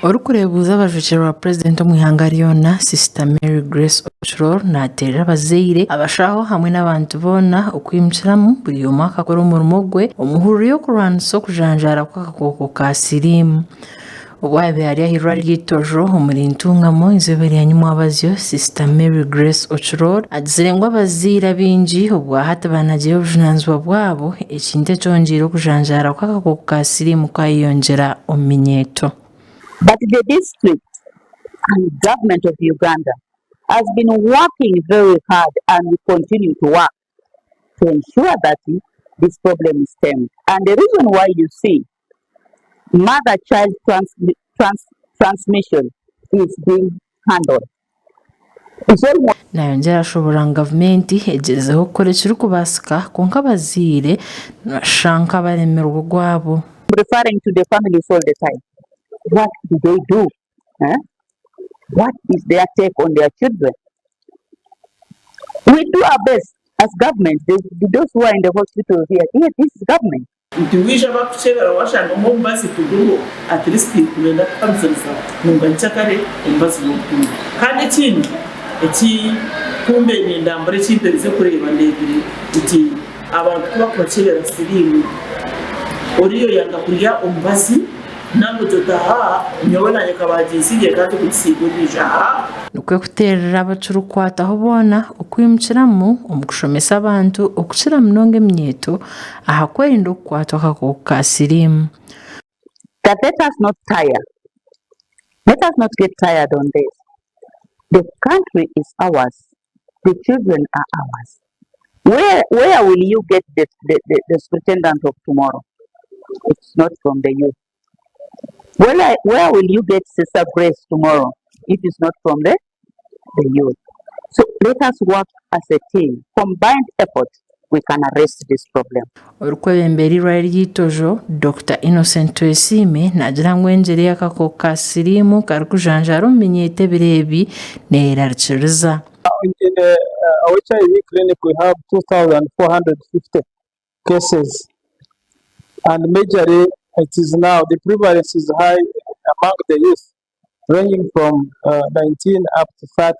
Orikureebuuza abajwekyerwa ba Purezidenti omu ihanga ryona, Sister Mary Grace Oclor naateerera abazaire, abashaho hamwe n'abantu boona okwimukiramu buri omwe akakora omurimo gwe omu hururu y'okurwanisa okujanjaara kw'akakooko ka siriimu. Obu yaabaire ari aha irwariro ry'eitojo omuri Ntungamo eizooba rya nyimwabazyo, Sister Mary Grace Oclor agizire ngu abazaire abaingi obwahati banagire obujunaanizibwa bwabo ekintu ekyongyeire okujanjaara kw'akakooko ka siriimu kwayeyongyera omu minyeeto. But the district and government of Uganda has been working very hard and will continue to work to ensure that this problem is stemmed. And the reason why you see mother-child trans trans transmission is being handled. Is almost Nayongyera ashoboorora ngu gavumenti egyezeho kukora ekirikubaasika kwonka abazaire nibashusha nk'abaremirwe ogwabo. referring to the families all the time. What do they do? Eh? What is their take on their children? We do our best as government. The, those who are in the hospitals here, here, this is government. Nti waija bakukyebera washangamu omubazi tiguriho at least nibenda kukuhamisiriza ngu nyenkyakare omubazi nogutunga. Kandi ekindi eki kumbe nindambura eki mperize kureeba ndeebire nti abantu kubakubakyebera siriimu oriya oyanga kurya omubazi nangwa ogye oti ahaa nyowe nanye kabaginsiigire kandi kugisiiga ondiijo ahaa. Nikwo kuteerera abakirikukwataho boona okwimukiramu omu kushomesa abantu okukira munonga eminyeeto aha kwerinda okukwatwa akakooko ka siriimu. That let us not tire, let us not get tired on this, the country is ours, the children are ours, where, where will you get the, the, the, the superintendent of tomorrow? It's not from the youth. Where, where will you get Sister Grace tomorrow if it's not from the, the youth? So let us work as a team, combined effort, we can arrest this problem. Orikwebembera eirwariro ry'eitojo, Dokita Innocent Twesiime naagira ngu engyeri y'akakooko ka siriimu karikujanjaara omu minyeeto ebiro ebi neyerarikiriza. In the uh, HIV clinic we have 2,450 cases and majorly it is now the prevalence is high among the youth ranging from uh, 19 up to 30,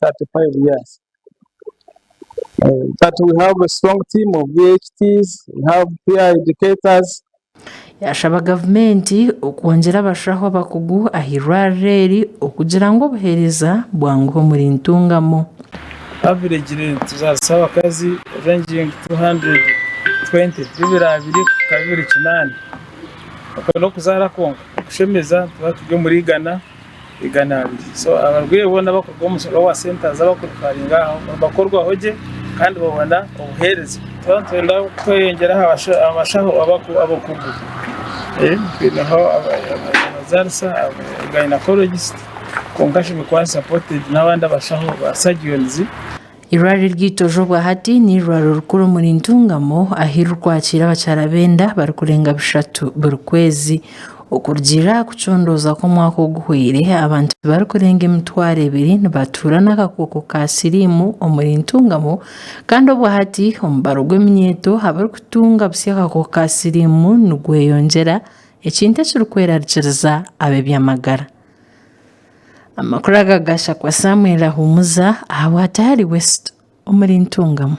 35 years. Uh, but we have a strong team of VHTs, we have peer educators. Yaashaba gavumenti okwongyera abashaho abakugu aha irwariro eri okugira ngu obuheereza bwanguhe omuri Ntungamo. Average nituzaarisa abakazi ranging 220 20 kuhika 28 okwo n'okuzaara kwonka okushemeza nituba turi omuri 100, 200 so abarwaire boona abarikuruga omu lower centers abarikurifaringa aho nibakorwaho gye kandi babona obuheereza. Twaba nitwenda kweyongyera aha bashaho abakugu twineho abazaarisa, aba gynaecologist kwonka shi bikuba supported n'abandi abashaho ba surgeons. Eirwariro ry'eitojo obwahati n'eirwariro rikuru omuri Ntungamo ahu ririkwakiira abakyara b'enda barikurenga bishatu buri kwezi. Okurugiirira aha kucondooza kw'omwaka oguhweire, abantu barikurenga 2000 nibatuura n'akakooko ka siriimu omuri Ntungamo kandi obwahati omubaro gw'eminyeeto abarikutunga busya akakooko ka siriimu nigweyongyera ekintu ekirikwerarikiriza ab'eby'amagara. Amakuru aga gashakwa Samuel Ahumuza ahabwa Hatari West omuri Ntungamo.